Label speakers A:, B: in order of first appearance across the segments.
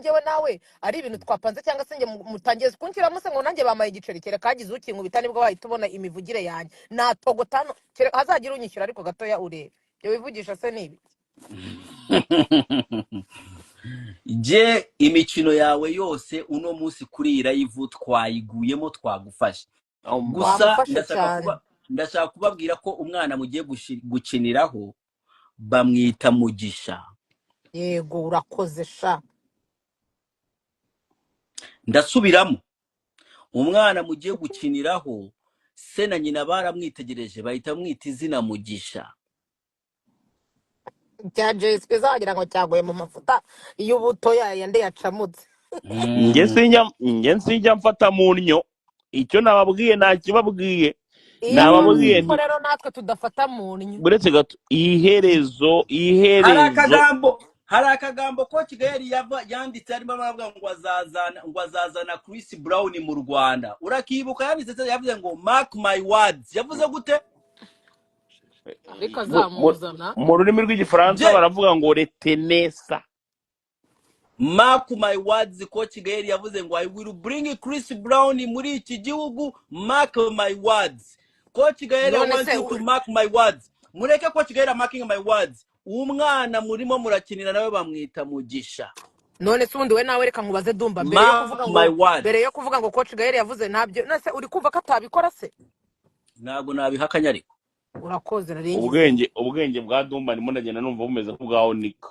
A: njyewe nawe ari ibintu twapanze, cyangwa se njye mutangiye kunshyiramo se ngo nanjye bamaye igiceri? Kereka hagize ukinkubita, nibwo wahita ubona imivugire yanjye. Natogota hano, kereka hazagira unyishyura, ariko gatoya urebe ibyo wivugisha se ni ibiki?
B: Je imikino yawe yose uno munsi kuri iyi live twayiguyemo, twagufashe. Gusa
A: Wamufashe
B: ndashaka
A: cyane.
B: kuba ndashaka kubabwira ko umwana mugiye gukiniraho bamwita Mugisha.
A: Yego, urakoze sha.
B: Ndasubiramo, umwana mugiye gukiniraho, se na nyina baramwitegereje bahita bamwita izina Mugisha.
A: Cya Jesipe wagira ngo cyaguye mu mafuta y'ubuto yayandi yacamutse.
C: Njye sinjya mfata mu nnyo. Icyo nababwiye ntakibabwiye.
A: Iyo
C: Nababwiye
A: ko
C: nti
A: rero natwe tudafata mu nnyo.
C: Uretse gato, iherezo
B: Hari
C: iherezo
B: akagambo ko Kigali yava yanditse, arimo aravuga ngo azazana Chris Brown mu Rwanda. Urakibuka? Yanditse, yavuze ngo "Mark my words." Yavuze gute?
A: Ariko azamuzana.
C: Mu rurimi rw'Igifaransa
B: Je
C: baravuga ngo "retenez ça".
B: Mark my words, ko Kigali yavuze ngo "I will bring Chris Brown muri iki gihugu." Mark my words, ko Kigali, I
A: None
B: want
A: se
B: you to mark my words. Mureke ko Kigali marking my words. Umwana murimo murakinira nawe bamwita Mugisha.
A: None se ubundi we nawe, reka nkubaze, Dumba, mbere yo
B: Mark
A: kuvuga
B: my
A: ngo
B: words.
A: mbere yo kuvuga ngo Coach Gael yavuze ntabyo, none se uri kumva ko atabikora se?
B: Ntabwo nabihakanya ariko.
A: Urakoze, naringize.
C: Ubwenge bwa Dumba ndimo ndagenda numva bumeze nk'ubwaho nika.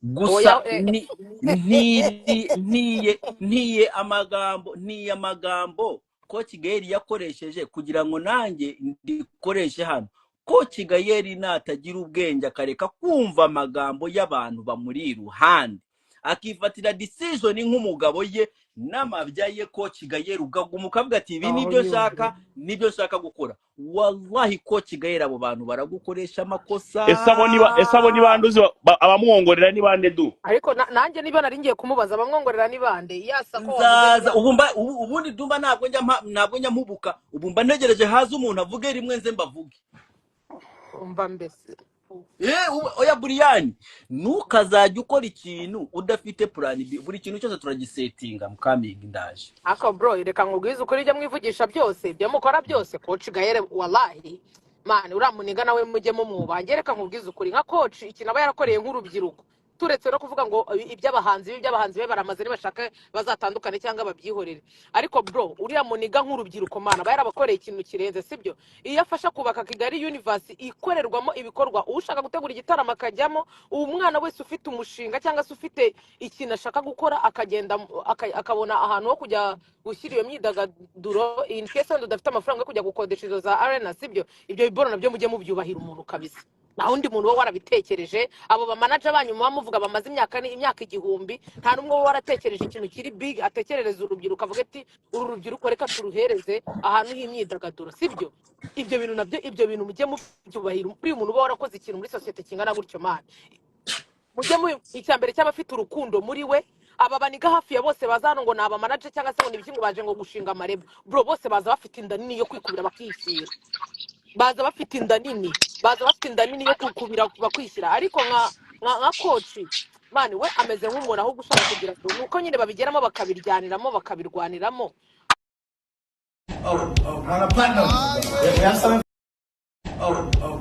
B: Gusa
A: Oya.
B: ni ntiri ntiye ntiye amagambo, ntiye amagambo ko Kigali yakoresheje kugira ngo nanjye ndikoreshe hano, ko Kigali natagira ubwenge akareka kumva amagambo y'abantu bamuri iruhande, akifatira decision nk'umugabo ye n'amabya ye, ko Kigali ukaguma ukavuga ati ibi
A: Aho
B: nibyo
A: yumvira.
B: nshaka, nibyo nshaka gukora, wallahi ko Kigali abo bantu baragukoresha amakosa.
C: Ese abo ni bande uzi abamwongorera ni bande du?
A: Ariko nanjye niba nari ngiye kumubaza, bamwongorera ni bande yasa ko wavuze?
B: Nzaza
A: Niba
B: ubu mba ubundi Dumba ntabwo njya mpubuka. Ubu mba ntegereje haza umuntu avuge rimwe nze mbavuge.
A: Umva mbese.
B: Oya Buriyani, ntukazajya ukora ikintu udafite plan B. Buri kintu cyose turagisetinga mukaminga ndaje.
A: Ako bro, reka nkubwize ukuri, ibyo mwivugisha byose, ibyo mukora byose, Coach Gael, wallahi man, uriya muniga nawe mujye mumwubaha. Njye reka nkubwize ukuri, nka coach, ikintu aba yarakoreye nk'urubyiruko, turetse no kuvuga ngo iby'abahanzi be baramaze, nibashaka bazatandukane cyangwa babyihorere, ariko bro, uriya muniga nk'urubyiruko, man, aba yarabakoreye ikintu kirenze, sibyo? Iyo afasha kubaka Kigali Universe ikorerwamo ibikorwa, ushaka gutegura igitaramo akajyamo, umwana wese ufite umushinga cyangwa se ufite ikintu ashaka gukora akagenda akabona ahantu ho kujya gushyira iyo myidagaduro, in case wenda udafite amafaranga yo kujya gukodesha izo za arena, sibyo? Ibyo biboro nabyo mujye mubyubahira umuntu kabisa. Nta wundi muntu uba warabitekereje. Abo bamanager banyu muba muvuga bamaze imyaka ni imyaka igihumbi, nta n'umwe uba waratekereje ikintu kiri big, atekerereza urubyiruko, avuga ati uru rubyiruko reka turuhereze ahantu h'imyidagaduro, sibyo? Ibyo bintu nabyo, ibyo bintu mujye mubyubahira. Uriya umuntu uba warakoze ikintu muri sosiyete kingana gutyo, man, mujye mu icya mbere cy'abafite urukundo muri we. Aba baniga hafi ya bose baza hano ngo ni abamanager cyangwa se ngo ni ibiki, ngo baje ngo gushinga amarebo, bro, bose baza bafite inda nini yo kwikubira bakishyira. Baza bafite inda nini, baza bafite inda nini yo kwikubira bakwishyira. Ariko nka coach, man, we ameze nk'umuntu ahubwo ushaka kugira ngo ni uko nyine babigeramo, bakabiryaniramo, bakabirwaniramo.
D: Oh, oh, Run a platinum. We have something. Oh, oh.